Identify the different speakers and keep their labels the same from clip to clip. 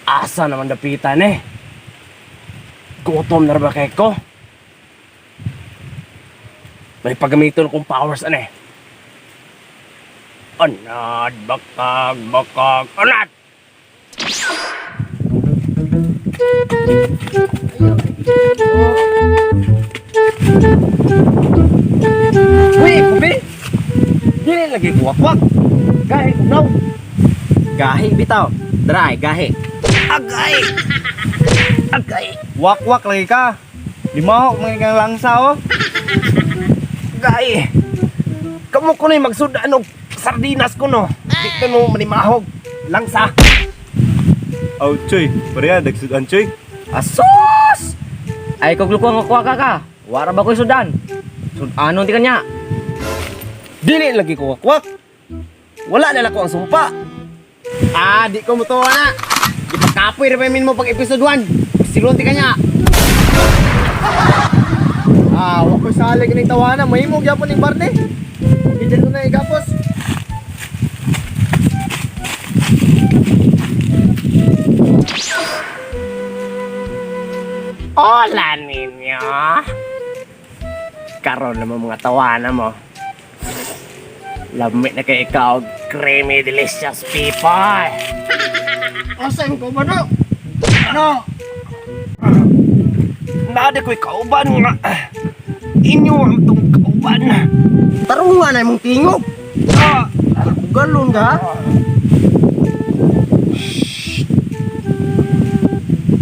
Speaker 1: Asa naman dapitan eh. Gutom na ba kay ko? May paggamiton kong powers ano eh. Anad, bakag, bakag, anad! Uy, kubi! Dili lagi kuwakwak. Gahi ugnaw.
Speaker 2: Gahi bitaw. Dry, gahi.
Speaker 1: Agay! Agay!
Speaker 2: Wakwak lagi ka. Limahok mga kang langsa oh.
Speaker 1: Gay! Kamu ko na magsudan og sardinas ko no. Di ko no manimahog. Langsa.
Speaker 3: Aw, Choy. Pareha, dagsudan, Choy.
Speaker 1: Asos!
Speaker 4: Ay kog lukuang kuha ka ka. Wara ba ko'y sudan? Sudanon ti kanya.
Speaker 1: Dili lagi ko wakwak. Wala na lang ko ang sumpa.
Speaker 2: Ah, di ko mutuwa na. Di pagkapoy ra pa mo pag episode 1. Silon ti kanya.
Speaker 5: Ah, wa ko salig ning tawana, mahimo gyapon ning Barney. Hindi ko na igapos.
Speaker 1: Hola ninyo. Karon naman mga tawana mo. Lamit na kay ikaw, creamy delicious people.
Speaker 5: Asa imong kauban no? No.
Speaker 1: Nada ko'y kauban nga. Inyo ang tong kauban.
Speaker 2: Tarungan na imong tingog.
Speaker 1: Ah!
Speaker 2: Galon ka.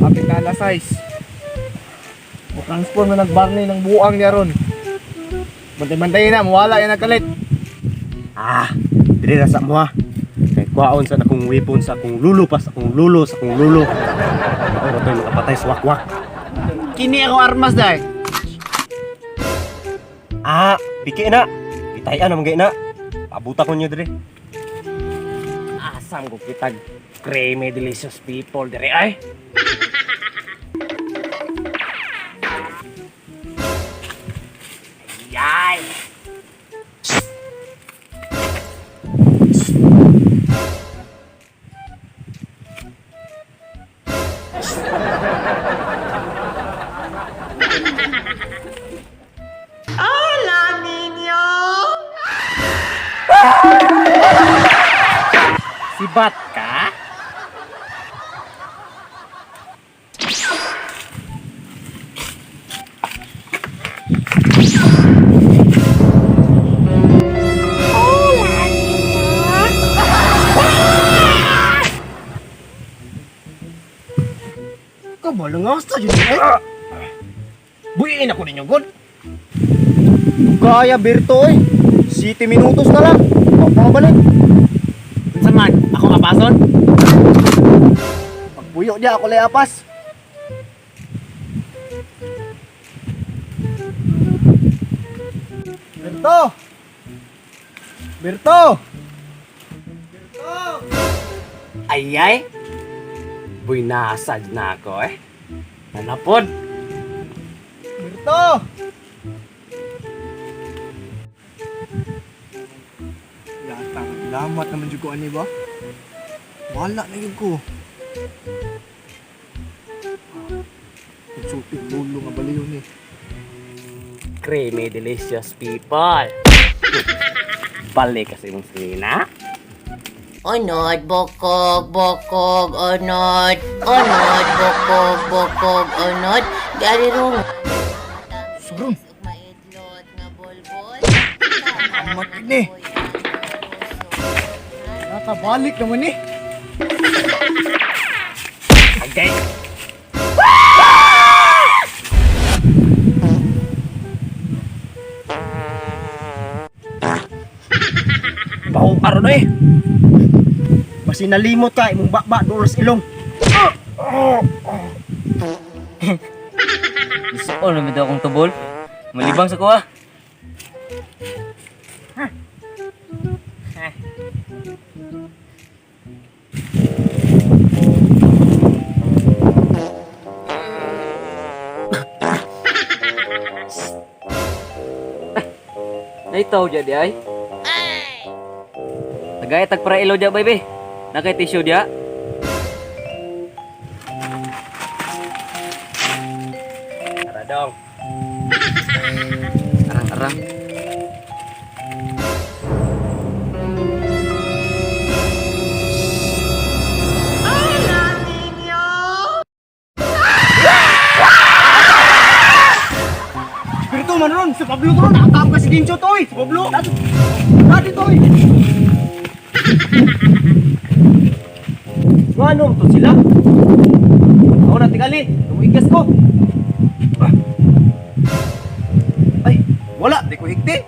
Speaker 5: Apit na alas size. Mo-transform na nag-Barney ng buang niya ron. Bantay-bantay na, mawala yan nagkalit.
Speaker 3: Ah, dire na sa mo ha. Kay kwaon sa akong weapon sa akong lulo pa sa akong lulo sa akong lulo. Mao to'y makapatay sa wakwak.
Speaker 2: Kini ako armas dai.
Speaker 3: Ah, piki na. Gitayan naman gay na. Pabuta ko niyo dire.
Speaker 1: Asam ko kitag creamy delicious people dire ay. Yay! Sibat ka?
Speaker 2: Kabalo nga sa jud eh.
Speaker 1: Buiin ako ninyo, god.
Speaker 5: Kaya Berto eh. 7 minutos na lang. Pabalik.
Speaker 2: Unsa man? Ako apason?
Speaker 5: Pagpuyo niya ako lay apas. Berto! Berto!
Speaker 1: Ayay! Buinasad na ako eh. Nanapod!
Speaker 5: Berto! Yata, lamat naman jud ko ani ba? Wala na yun ko. Nagsulti dulo nga baliw ni.
Speaker 1: Creamy delicious people. Balik kasi mong sinina.
Speaker 6: Onod, bokog, bokog, onod. Onod, bokog, bokog, onod. Gari rong.
Speaker 5: Soron.
Speaker 6: Maidlot nga bolbol.
Speaker 5: Amat ini. Yata balik naman ni.
Speaker 1: Agay! Baho karon eh.
Speaker 2: Basi nalimot ka imong bakba dulos ilong.
Speaker 4: Isuon na bitaw akong tubol. Malibang sa kuha. Naitaw dya di ay. Tagay tag para ilo dya baby. Nakay tissue dya.
Speaker 2: Pablo to, nakatawag ka si Gincho to, oy. Si Pablo. Dati to, oy. Nganong to sila? Ako na tingali, tumuigas ko. Ah. Ay, wala, di ko higti.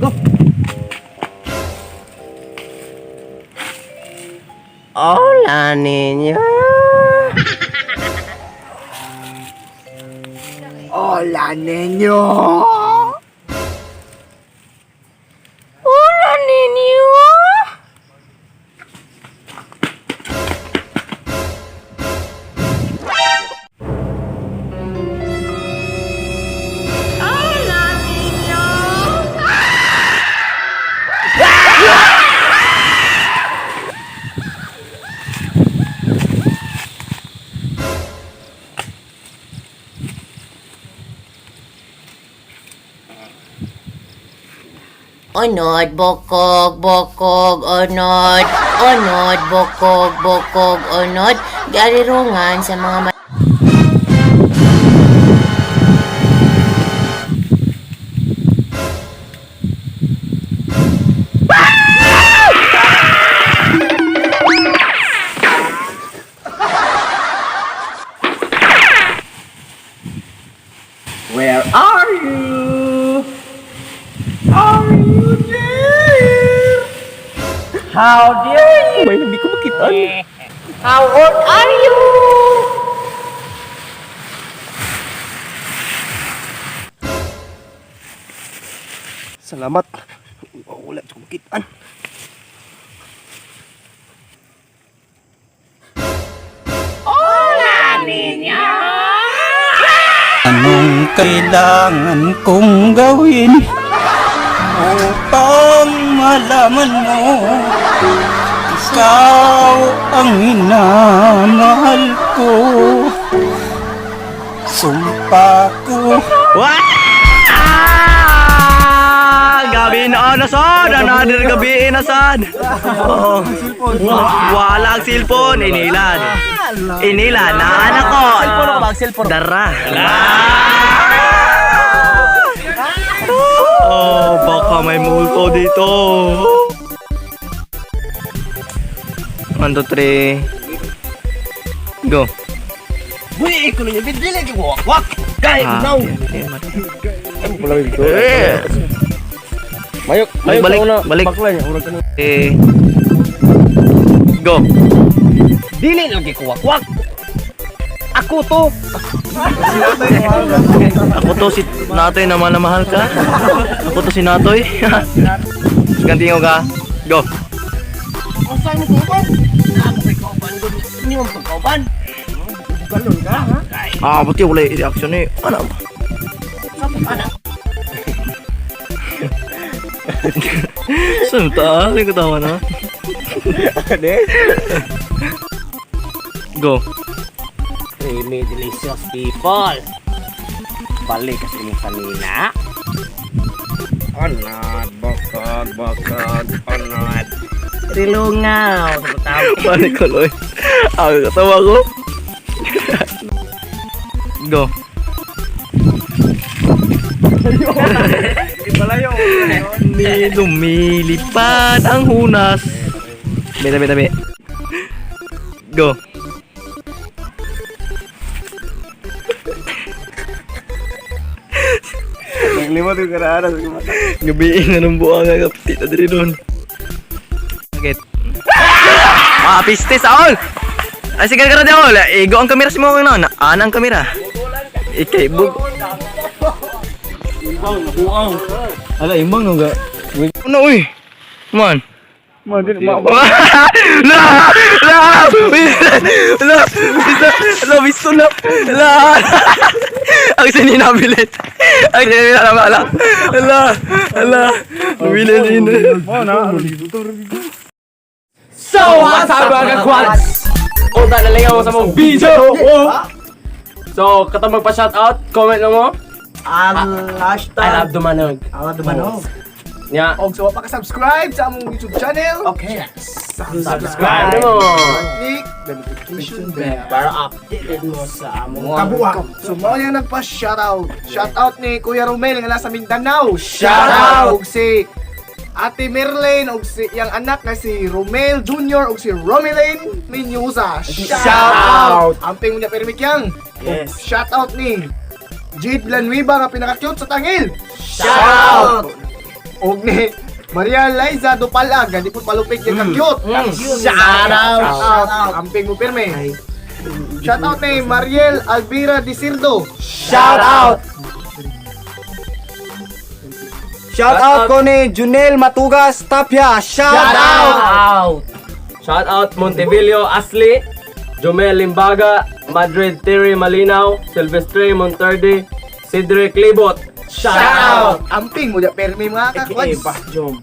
Speaker 2: Go.
Speaker 1: Hola, niño.
Speaker 2: Hola, niño.
Speaker 1: Hola, niño.
Speaker 6: Unod, bukog, bukog, unod. Unod, bukog, bukog, unod. Garirungan sa mga
Speaker 2: Where are you? Are you there?
Speaker 1: How dare you?
Speaker 3: May hindi ko makita.
Speaker 1: How old are you?
Speaker 3: Salamat. Wala ko makitaan.
Speaker 7: Anong kailangan kong gawin upang malaman mo ikaw ang minamahal ko? Sumpa ko.
Speaker 4: Ah! Gabi na nasad! Another gabi nasad! Oo. Wala ang cellphone. Inilan. Inilan. Na anak ko. Dara. Oh, baka may multo dito. 1, 2, 3. Go.
Speaker 2: Uy, ko niya bidili ko wak wak. Gay,
Speaker 4: Ah,
Speaker 2: now.
Speaker 4: Eh.
Speaker 3: Mayok,
Speaker 4: Balik, balik, balik. Eh. Go.
Speaker 2: Dili lagi ko wak wak. Ako to.
Speaker 4: Ako to si Natoy na mahal na mahal ka. Ako to si Natoy. Ganti ko ka. Go.
Speaker 2: Unsay mo kauban? Ako kay kauban gud. Ni mo kauban. Bugalon ka ha?
Speaker 4: Ah, buti wala yung reaction eh. Ano ba? Saan ta? Ano yung katawa na? Go.
Speaker 1: Creamy delicious people. Balik kasi imong kanina. Onod, bukog, bukog, onod. Rilungaw. Sa tao.
Speaker 4: Balik ko, Loy. Ang katawa ko. Go. Ni lumilipad ang hunas. Tabi, tabi, tabi. Go.
Speaker 3: Naglimot yung karaanas.
Speaker 4: Gabi na ng buwang nga kapit na diri doon. Sakit. Ah, piste sa all. Ay, sige ka na all. Igo ang kamera si mo na. Ana ang kamera. Ikay bug. Ala, imbang no ga. Ano uy? Man.
Speaker 5: Man, di ma.
Speaker 4: La! La! La! La! Bisto na! La! Ang sininabilit! Ang sininabilit! La! La! La! Nabilit din.
Speaker 1: So, what's up mga quads? Unta na lang ako sa mong video! So, katong magpa-shoutout, comment lang mo.
Speaker 2: Ang hashtag
Speaker 1: I love Dumanog.
Speaker 2: I love Dumanog.
Speaker 1: Nya.
Speaker 5: Og sa wa pa ka-subscribe sa among YouTube channel.
Speaker 1: Okay. Subscribe mo.
Speaker 5: Click the notification bell.
Speaker 1: Para updated mo sa among
Speaker 5: Kabuang. So mao yang nagpa-shoutout. Shoutout ni Kuya Romel nga nasa Mindanao.
Speaker 1: Shoutout!
Speaker 5: Og si Ate Merlin og si iyang anak na si Romel Jr. og si Romelyn Minyusa. Shoutout! Amping mo niya permikyang.
Speaker 1: Yes.
Speaker 5: Shoutout ni Jade Villanueva nga pinaka-cute sa Tangil.
Speaker 1: Shoutout!
Speaker 5: Og ni Maria Liza Dupalag nga di po palupig yung ka-cute.
Speaker 1: Shoutout!
Speaker 5: Shoutout! Amping mo pirmi. Shoutout ni Mariel Alvira Dicirdo.
Speaker 1: Shoutout!
Speaker 2: Shout out ko ni Junel Matugas Tapia. Shout out!
Speaker 1: Shout out Montevideo Asli, Jomel Limbaga, Madrid Terry Malinaw, Silvestre Monterde, Cedric Libot. Shout out!
Speaker 5: Amping mo di permi mga kakwads.
Speaker 1: Jom.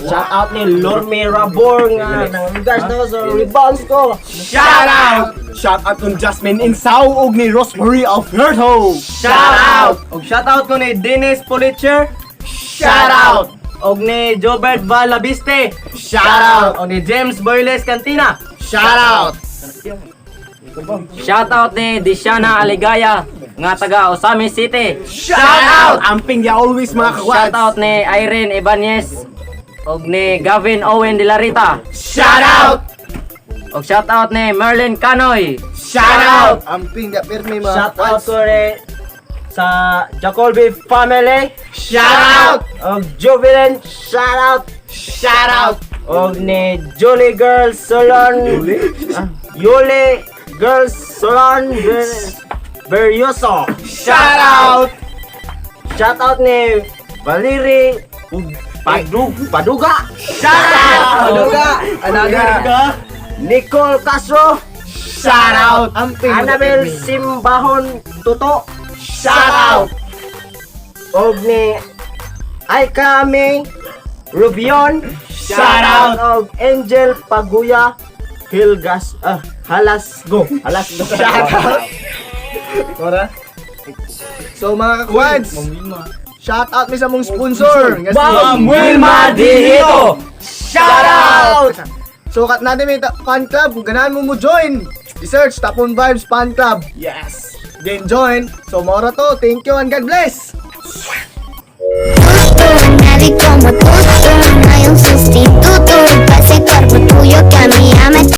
Speaker 1: Shout out ni Lorme Rabor nga nang regards na sa rebounds ko.
Speaker 3: Shout out! Shout out kong Jasmine Insao ug ni Rosemary Alberto.
Speaker 1: Shout out! Og shout out ko ni Dennis Politcher.
Speaker 3: Shout out!
Speaker 1: Og ni Jobert Valabiste.
Speaker 3: Shout out!
Speaker 1: Og ni James Boyles Cantina.
Speaker 3: Shout out!
Speaker 1: Shout out ni Dishana Aligaya nga taga Osami City.
Speaker 3: Shout out! Amping ya always mga kakwads.
Speaker 1: Shout out ni Irene Ibanez og ni Gavin Owen De La Rita.
Speaker 3: Shout out!
Speaker 1: Og shout out ni Merlin Canoy.
Speaker 3: Shout out!
Speaker 5: Amping di permi mga
Speaker 1: Shout out
Speaker 5: kakwads.
Speaker 1: ko ni sa Jacolby family.
Speaker 3: Shout out!
Speaker 1: Og Jubilin, shout out.
Speaker 3: Shout out!
Speaker 1: Og ni Julie Girl Solon. Ah, Yuli Girl Solon Beryoso.
Speaker 3: Shout out!
Speaker 1: Shout out ni Valerie Paduga.
Speaker 3: Shout out!
Speaker 1: Paduga.
Speaker 5: Another.
Speaker 1: Nicole Castro.
Speaker 3: Shout out!
Speaker 5: Amping mo di
Speaker 1: Annabel
Speaker 5: permi.
Speaker 1: Simbahon Tuto.
Speaker 3: Shout out!
Speaker 1: Og ni Aika May Rubion.
Speaker 3: Shout out!
Speaker 1: Og Angel Paguya Hilgas Halasgo. Halasgo.
Speaker 5: Shout out. Ora. So mga kakwads, shout out mi sa mong sponsor. Nga si
Speaker 1: Ma'am Wilma Dihito.
Speaker 3: Shout out!
Speaker 5: So kat natin may fan club, kung ganahan mo mo join, i-search Tapon Vibes Fan Club.
Speaker 3: Yes!
Speaker 5: Then join. So mao ra to. Thank you and God bless.